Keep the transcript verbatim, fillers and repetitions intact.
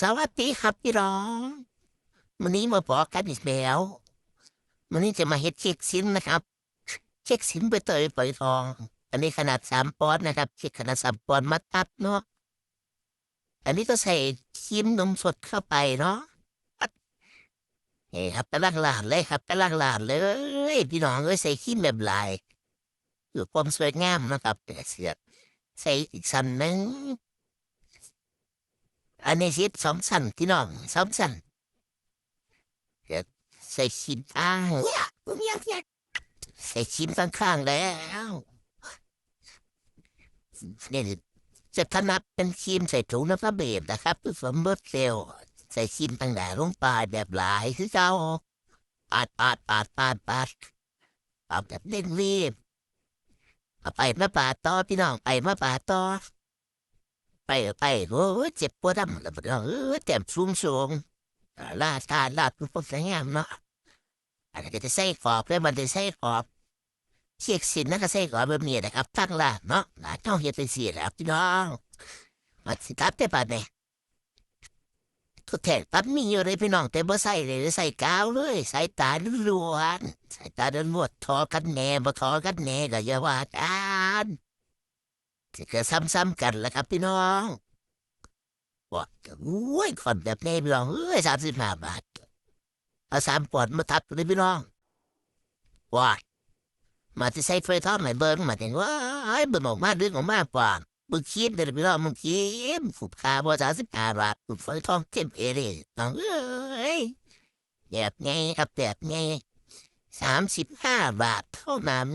สวัสดีครับพี่น้อง มื้อนี้มาพ้อกันอีกแล้ว มื้อนี้จะมาเฮ็ดเค้กซิมนะครับ เค้กซิมใบเตยฝอยทอง อันนี้ขนาดสามปอนด์นะครับ เค้กขนาดสามปอนด์มาตัดเนาะ อันนี้ก็ใส่ครีมนมสดเข้าไปเนาะ นี่ครับ กำลังลาดเลยครับ กำลังลาดเลย พี่น้องเอ้ย ใส่ครีมแบบหลาย เพื่อความสวยงามนะครับ แต่เสียบ ใส่อีกชั้นหนึ่ง อันนี้สิบสองชั้นพี่น้อง สองชั้น เดี๋ยวใส่ครีมข้าง ใส่ครีมข้างๆแล้ว นี่จะถนัดเป็นครีมใส่ถุงน้ำเบรดนะครับ เพื่อความรวดเร็ว ใส่ครีมต่างๆลงไปแบบหลายคือเก่า ปาด ปาด ปาด ปาด ปาด ปาดแบบเร่งรีบ เอาไปมาปาดต่อพี่น้อง ไปมาปาดต่อ ไป ไป โอ้ย เจ็บปวดดำแล้วพี่น้อง เออ แต้มสูงๆ อ่า ลาด ลาด ลาด ทุกคนสวยงามเนาะ อันนี้ก็จะใส่ขอบเลย มันจะใส่ขอบ เค้กซิมนั่นก็ใส่ขอบแบบนี้นะครับ ตั้งลาดเนาะ หลายช่องเฮ็ดจังซี่แหละครับพี่น้อง มาสิครับแต่บัดนี้ ก็แทนตัดมีอยู่เลยพี่น้อง แต่บ่ใส่เลย ใส่กาวเลย ใส่ตาล้วนๆ ใส่ตาล้วนๆ ทอกันแหน่ บ่ทอกันแหน่ก็อย่าว่ากัน สิก็ซ้ำๆกันแหละครับพี่น้อง ว่า โอ้ย ขอนแบบนี้พี่น้องเอ้ย สามสิบห้าบาท เอาสามปอนด์มาทับเลยพี่น้อง ว่า มาสิใส่ฝอยทองให้เบิ่ง มาสิ ว้าย เบิ่งออกมา ดึงออกมาปอนด์ มึงคิดเด้อพี่น้อง มึงคิด ผูกคาบ่สามสิบห้าบาท ผูกฝอยทองเต็มเอเลย น้องเอ้ย แบบไงครับ แบบไง สามสิบห้าบาทเท่านั้น